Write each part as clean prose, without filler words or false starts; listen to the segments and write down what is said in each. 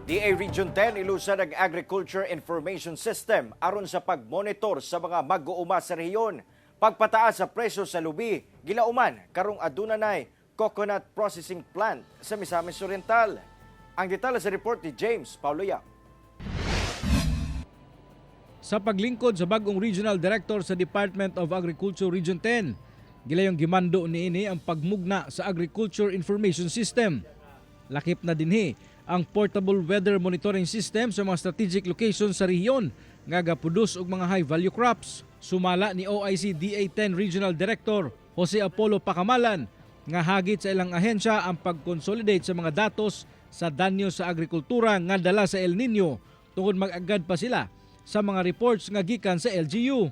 DA Region 10 ilusad ang Agriculture Information System aron sa pagmonitor sa mga mag-uuma sa rehiyon. Pagpataas sa presyo sa lubi, gilauman karong aduna nay coconut processing plant sa Misamis Oriental. Ang detalye sa report ni James Paulo Yap. Sa paglingkod sa bagong Regional Director sa Department of Agriculture Region 10, gilayong gimando niini ang pagmugna sa Agriculture Information System. Lakip na dinhi ang Portable Weather Monitoring System sa mga strategic locations sa rehiyon nga gaproduce og mga high value crops. Sumala ni OIC DA 10 Regional Director Jose Apollo Pacamalan nga hagit sa ilang ahensya ang pag-consolidate sa mga datos sa danyo sa agrikultura nga dala sa El Nino tungod mag-agad pa sila sa mga reports nga gikan sa LGU.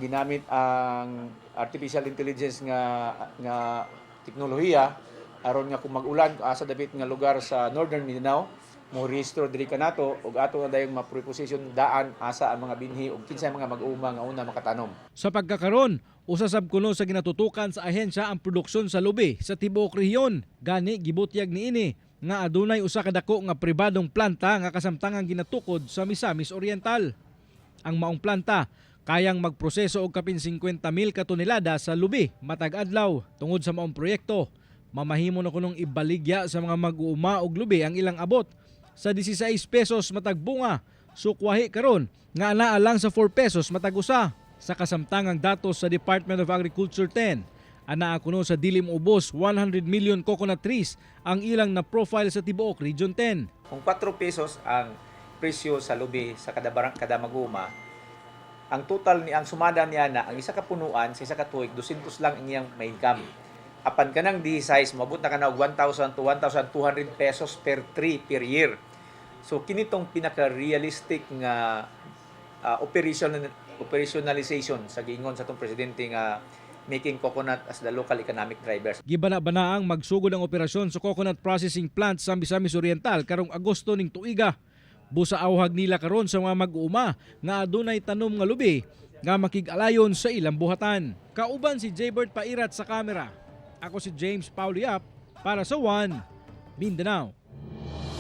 Ginamit ang artificial intelligence nga nga teknolohiya aron nga kung mag-ulan asa dapit nga lugar sa Northern Mindanao, mo rehistro diri kanato ug ato na dayong ma-preposition daan asa ang mga binhi ug kinsay mga mag-uuma nga una makatanom. Sa pagkakaron, usa sab kuno sa ginatutukan sa ahensya ang produksyon sa lubi sa tibuok rehiyon. Gani gibutyag niini nga adunay usa ka dako nga pribadong planta nga kasamtangang ginatukod sa Misamis Oriental. Ang maong planta kayang magproseso og kapin 50,000 ka tonelada sa lubi matag adlaw. Tungod sa maong proyekto, mamahimo na kunong ibaligya sa mga mag-uuma og lubi ang ilang abot sa 16 pesos matag bunga. Sukwahi karon nga anaa lang sa 4 pesos matag usa. Sa kasamtangang datos sa Department of Agriculture 10, anaa kuno sa dili moubos 100 million coconut trees ang ilang na profile sa tibuok Region 10. Kung 4 pesos ang presyo sa lubi sa kada barang kada mag-uuma, ang total ni ang sumada niya na ang isa ka punuan sa isa ka tuig, 200 lang ang iyang mahikam. Apan kanang di size, mabot na kana og 1,000 to 1,200 pesos per tree per year. So kini tong pinaka-realistic nga operationalization sa giingon sa atong presidente nga making coconut as the local economic drivers. Gibana-banaang magsugod ang operasyon sa coconut processing plant sa Misamis Oriental karong Agosto ning tuiga. Busa awhag nila karon sa mga mag-uuma nga adunay tanom nga lubi nga makig-alayon sa ilang buhatan. Kauban si Jaybert Pairat sa kamera. Ako si James Paulo Yap para sa One Mindanao.